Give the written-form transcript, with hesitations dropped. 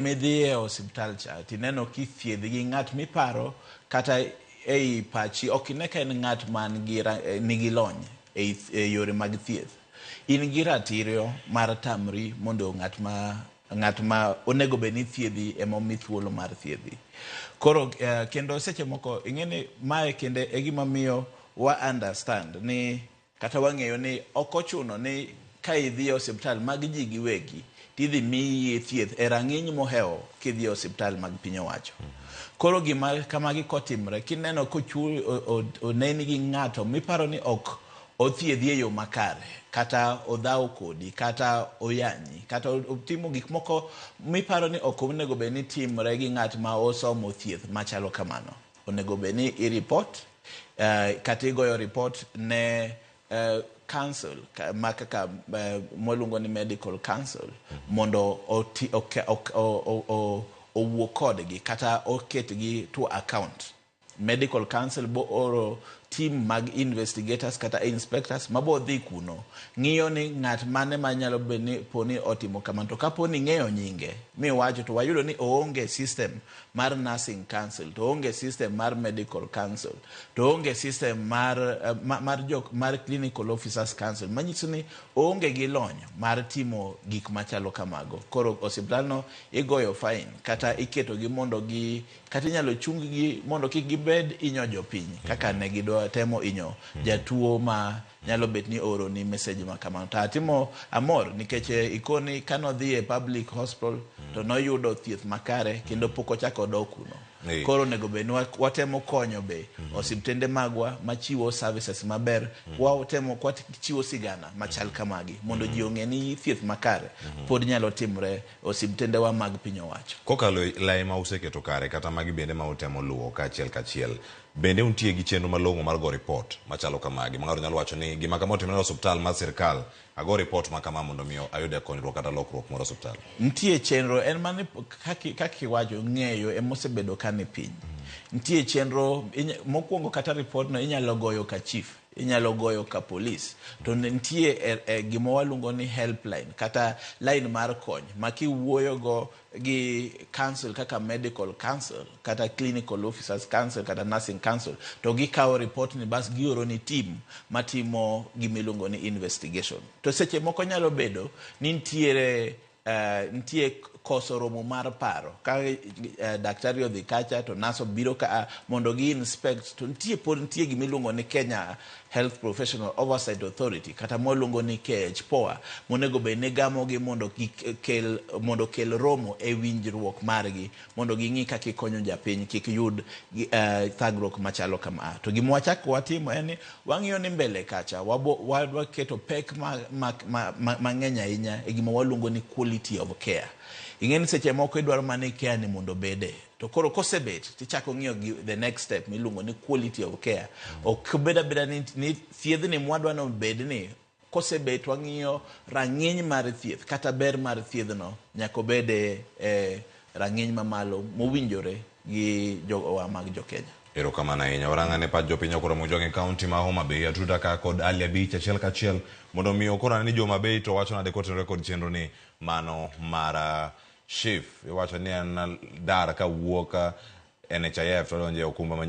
Midhi e osiptal cha tineno kithiedhi gi ng'at miparo kata ei pachi ok ine ka en ng'at man gi nigi lony e yore mag thieth. In gi ratiro mar tamri mondo ng'at ma onego bed ni thiedhi ema omi thuolo mar thiedhi. Koro kendo seche moko ing'e ni mae kende e gima miyo wa understand ni kata wang'eyo ni ok ochuno ni ka idhi e osiptal mag ji giwegi tidhi miyi thieth e rang'iny mohewo kidhi e osiptal mag piny owacho. Koro gima kamagi kotimre kineno kochul oneni gi ng'ato miparo ni ok othiedhi e yo makare, kata odhawo kodi, kata oyanyi, kata otimo gik moko miparo ni ok onego bed ni timre gi ng'at ma osomo thieth machalo kamano. Onego bed ni i report kata igoyo report ne council ma kaka mwaluongo ni medical council mondo oti, ok, ok, owuo kodgi kata oketgi to account. Medical council bo oro team mag investigators kata inspectors mabo dhi kuno ng'iyo ni ng'at mane manyalo bedo ni poni otimo kamano. To kapo ni ing'eyo nyinge miwacho to wayudo ni oonge system mar nursing council, to oonge system mar medical council, to oonge system mar jok mar clinical officers council, manyiso ni oonge gi lony mar timo gik machalo kamago. Koro osiptalno igoyo fine kata iketogi mondo gi kata inyalo chung gi mondo kik gibed inyo jopiny kaka ne gidwa temo inyo jatuo ma nyalo bet ni oro ni message ma kamano. To atimo amor nikech ikoni kanodhi e public hospital to noyudo thieth makare kendo pok ochako odok kuno. Koro onego bed ni watemo konyo be osiptende magwa machiwo services maber, watemo kwachiwo sigana machal kamagi mondo ji ong'e ni thieth makare pod nyalo timre osiptendewa mag piny owacho. Kokalo e lai ma useketo kare kata magi bende ma utemo luwo kaachiel kachiel, bende untie gi chenro malong'o mar go report machalo kamagi ma ng'ato nyalo wacho ni gima kama otimore e osiptal mar sirkal, ago report ma kama mondo mi ayude konyruok kata lokruok moro e osiptal? Nitie chenro en mani kaka iwacho, ng'eyo emosebedo ka ni piny. Nitie chenro mokwongo, kata report no inyalo goyo ka chief, inyalo goyo ka police, to nitie e gima waluongo ni helpline kata line mar kony ma kiwuoyo go gi council kaka medical council kata clinical officers council kata nursing council, to gikawo report ni bas gioro ni team matimo gimiluongo ni investigation. To seche moko nyalo bedo ni nitiere nitie koso romo mar paro ka daktari odhi kacha to nurse obiro ka mondo gi inspect, to nitie pod nitie gimiluongo ni Kenya Health Professional Oversight Authority kata mwaluongo ni KHPOA monego bed ni gamogi mondo kel romo e winjruok margi mondo ging'i kaka ikonyo japiny kik yud thagruok machalo kama. To gima wachako watimo en ni wang'iyo ni mbele kacha wadwa keto pek mang'eny ahinya e gima waluongo ni quality of care. Ing'e ni seche moko idwaro mana ni care ni mondo obede, to koro kosebet tichako ng'iyo gi the next step miluongo ni quality of care. Ok bed abeda ni thiedhni mwadwa ni obed ni kosebet, wang'iyo rang'iny mar thieth kata ber mar thiedhno nyaka obed e rang'iny mamalo mowinjore gi jowa mag jokenya. Erokamano ahinya. Warang'ane pach jopiny okoro Mojwang' e kaunti ma Homa Bay. Atuda ka kod Ali Abich achiel kachiel mondo mi okorane ni jo Homa Bay to wacho nade kotenore kod chenro ni mano mar SHIF. Iwacho ni en dar ka wuok NHIF to donjo e okumba manyien.